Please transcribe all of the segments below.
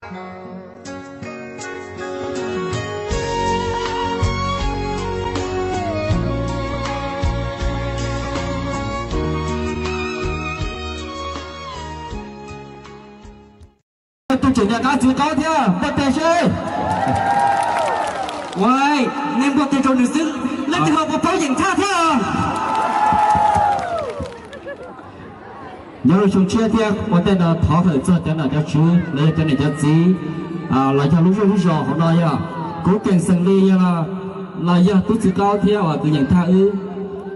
Tus tseem nyob qab txiv qaub thiab npuaj teg seb. Ua, nej npuaj teg rau nws xwb, leej twg ho puas paub Yeem Thaj thiab? Nyob rau xyoo tshiab thiab ua ntej no thov hawm txog cov nom cov tswv los yog cov niam cov txiv, los yog lub zej lub zos hauv no yog kuv Keem xeem Lis yog los yog tub txiv qaub thiab uas kwv Yeem Thaj wb,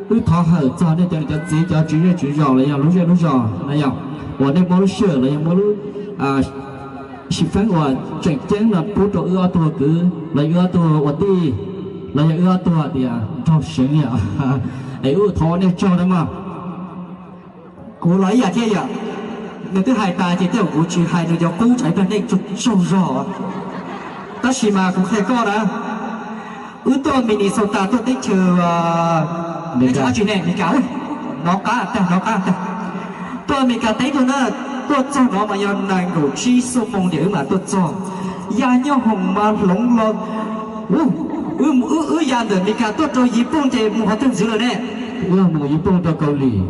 wb thov hawm txog nej cov niam cov txiv, cov tswv zej tswv zos los yog lub zej lub zos no yog uas nej muab lub sij hawm los yog muab lub xim feeb uas tseem ceeb no pub rau wb ob tug kwv los yog wb ob tug ua tij los yog wb ob tug tias nraug seev yom. Es wb thov ua nej tsaug na mog. Kuv los ib yam thiab yom, nws twb hais tas ces tej zaum kuv tsis hais nws cov qub tsam ib pliag nej tsaug zog. Tab sis mas kuv qhia koj na, wb tuaj Minnesota tuaj teb chaws, Meskas, hnov qab tag, hnov qab tag. Tuaj Meskas teb tuaj na, tuaj txog no mas yog nees nkaum tsib xuab moos ces wb mam tuaj txog. Ya nyob hoom mas hloov los, wb ya ntawm Meskas tuaj rau Yiv Pooj ces mus qhov twg ntxiv lawm ne? Wb mus Yiv Pooj rau Kaus Lim.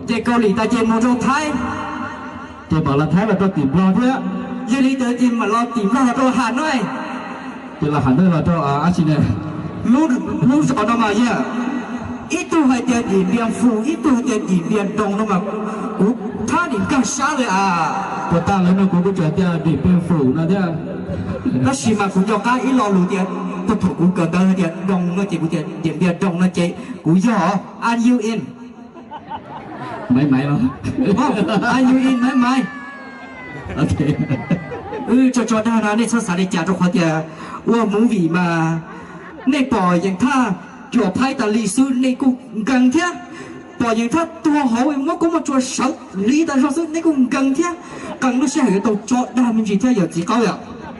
Ces Kaus Lim tas ces mus rau Thaib. Ces mam los Thaib los rau tim Nplog thiab. Yog li ntawd ces mam los tim Nplog los rau Has Noij. Ces los Has Noij los rau dab tsi ne? Lub zos no mas yog ib tug hais tias Dim Npias Fus, ib tug hais tias Dim Npias Doos no mas kuv thab dim nkag sab li as. Puas tas lawv no kuv kuj tseem tias Dim Npias Fus no thiab. Tab sis mas kuv nco qab ib lo lus tias, thaum kuv kawm ntawv hais tias Doos no ces kuv tias Dim Npias Doos no ces kuv yog An Yu In. Maiv Maiv los? An Yu In Maiv Maiv. Wb tso tso dag no nej txhob xav li cas rau qhov tias ua movie mas nej pom Yeem Thaj cuam phaib tas li xwb nej kuj nkees thiab. Pom Yeem Thaj tuag hauv muab koob muab tsua sawv hliv tas zog xwb nej kuj nkees thiab. Qee lub sij hawm yuav tau tso dag me ntsis thiab yawm txiv qaub yom.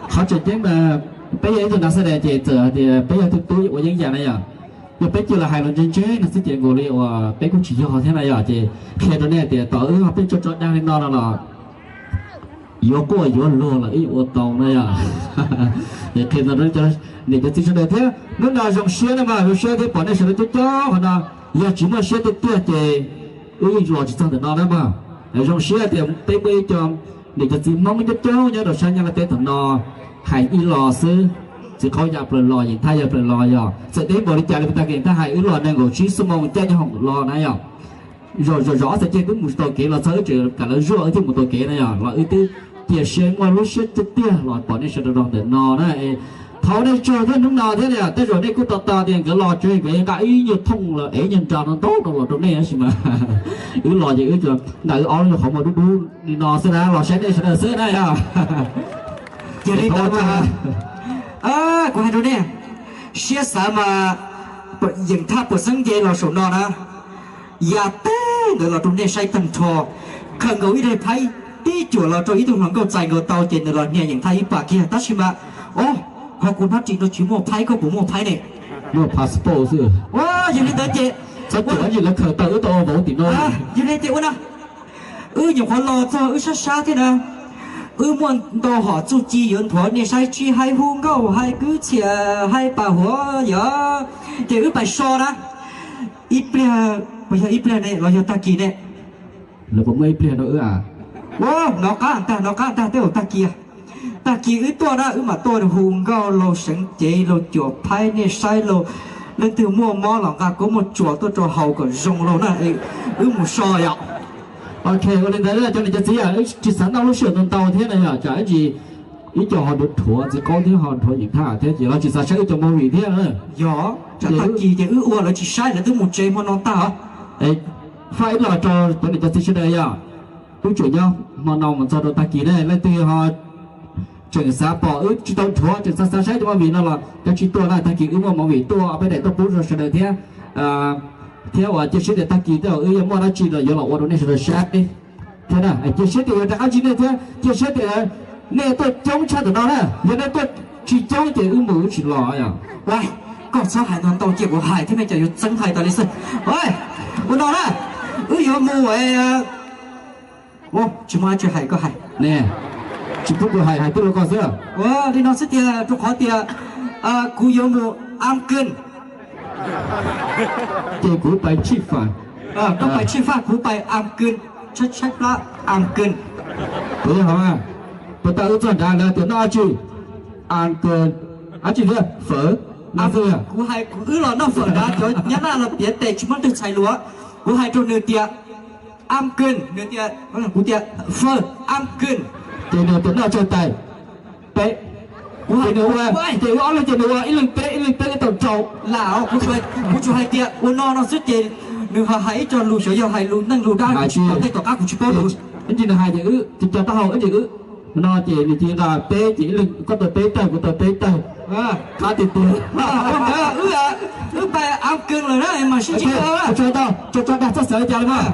Qhov tseem ceeb mas peb yog ib tug nas xab das ces txawm hais tias peb yog tug tub ua yeeb yam na yom, yog peb cia los hais los ntse ntse no xwb ces nkaus li uas peb kuj tsis yog thiab na yom. Ces qhia rau nej tias tom wb ho peb tso tso dag li no no los yuav quaj yuav luag los wb yuav ua tau na yom. Es qhia no rau cov niam cov txiv sawv daws thiab hnub no zoo siab na mas zoo siab thiab pom nej sawv daws coob coob qhov no. Yog tsis muaj siab tiag tiag ces wb yeej los tsis txog ntawm no na mas. Zoo siab tias peb muaj ib co niam cov txiv Hmoob coob coob nyob rau sab Nyab Laj teb tom no hais ib los xwb. Txiv qaub ya plaws los, Yeem Thaj ya plaws los yog txawm deb npaum li cas li puas tag kev Yeem Thaj hais wb los nees nkaum tsib xuab moos caij nyob hoom los na yom. Zom zom ob txhais ceg twb mus tsis tau kev los txog wb tseem kam lawv zuaj wb thiaj mus tau kev na yom, los wb twb cia siab muaj lub siab tiag tiag los pom nej sawv daws los ntawm no na. Thov nej tsaug thiab hnub no thiab, tej zaum nej kuj tos tos tias nkawd los tsev nkawd nqa ib nyuag thooj los ev nyuag nra no ntau rau los rau nej tab sis mas wb los ces wb nqa wb ob lub qhov muag dub dub li no xwb na los saib nej sawv daws xwb na yom. Ces li ntawd mas kuv hais rau nej, siab xav mas Yeem Thaj puas xeeb nce los saum no na, ya teb ntawd los rau nej saib tag nrho. Khaws nkaus ib daim phaib tib cuam los rau ib tug hluas nkauj txais nkaus tau ces nws los hnia Yeem Thaj ib pas kiag tab sis mas, o, ho kuv hnab ris no tsis muaj phaib, koj puas muaj phaib ne? Muaj passport xwb. Yog li ntawd ces, txhob cuam dab tsi lawv khaws tau wb tau vauv tim no. Yog li ces ua no, wb nyuam qhuav los txog wb sab sab thiab na, wb muaj ntau hom txuj ci yuav nthuav nej saib tsis hais hu nkauj hais kwv txhiaj hais pam huam yom, ces wb pais so na. Ib pliag, puas yog ib pliag ne los yog tag kis ne? Lawv puas muaj ib pliag rau wb a? Hnov qab ntag, hnov qab ntag, tej zaum tag kis. Tag kis wb tuaj na wb mam tuaj hu nkauj lauj, seev cev lauj, cuam phaib nej saib lauj, leej twg muaj mob los nqa koob muaj tsuas tuaj rau haus kom zoo lauj na, wb mus so yom. Ok, ua li ntawd cov niam cov txiv, wb tsis xav noj lub sij hawm ntau ntau thiab na yom, tsam ib ntsis ib co ho dhuav txiv qaub thiab ho dhuav Yeem Thaj thiab ces lawv tsis xav saib wb cov movie thiab na. Yog, tsam tag kis ces wb ua lawv tsis saib lawv twb mus tsev hmo no tag os. Faj ib los rau cov niam cov txiv sawv daws yom, wb tseem nyob hmo no mus txog rau tag kis ne, leej twg ho tseem xav pom wb tsis tau dhuav, tseem xav xav saib cov movie no los kav tsij tuaj na, tag kis wb muaj movie tuaj peb daim tuaj pub rau sawv daws thiab. Thiab uas cia siab tias tag kis tej zaum wb yuav muaj dab tsi los yuav los ua rau nej sawv daws saib thiab na. Cia siab tias yuav rov qab ntsib nej thiab cia siab tias nej tuaj coob tshaj ntawm no na, yog nej tuaj tsis coob ces wb mus wb tsis los yom. Koj txhob hais ntau ntau cia kuv hais thiab nej cov yuav txeeb hais tas li xwb. Ua no na, wb yuav mus, tsis muaj dab tsi hais koj hais ne. Tsis pub kuv hais, hais twb rau koj xwb. Ua li no xwb tiag, rau qhov tias kuv yuav mus ăn cơm. Ces kuv pais tshij fam. Koj pais tshij fam, kuv pais ăn cơm, tshaib tshaib plab ăn cơm. Puas yog? Puas tau wb txog nrad lawv tias noj dab tsi? Ăn cơm, dab tsi thiab? Phở, no xwb. Kuv hais kuv wb los noj phở nrad, cov nyab laj los piav tes tsis muaj leej twg txhais lus. Kuv hais rau nws tias ăn cơm, nws tias, kuv tias phở ăn cơm. Ces nws tias noj tsau tais peb. Ces nws ua, ces wb ob leeg ces nws ua ib leeg peb, ib leeg peb, ib tau rau. Lam, kuv tsuas hais tias ua no no xwb ces nws ho hais ib co lus xyov yog hais lus neej lus dab, tej tom qab kuv tsis paub lus. Ib ntsis nws hais ces wb cia taub hau ib ntsis wb no ces nws cia nqa peb ces ib leeg koj tau peb tawg, kuv tau peb tawg. Qab tiag tiag. Wb pais ăn cơm lawm na, mas sib ntsib. Tso dag txoj xav li cas los mas.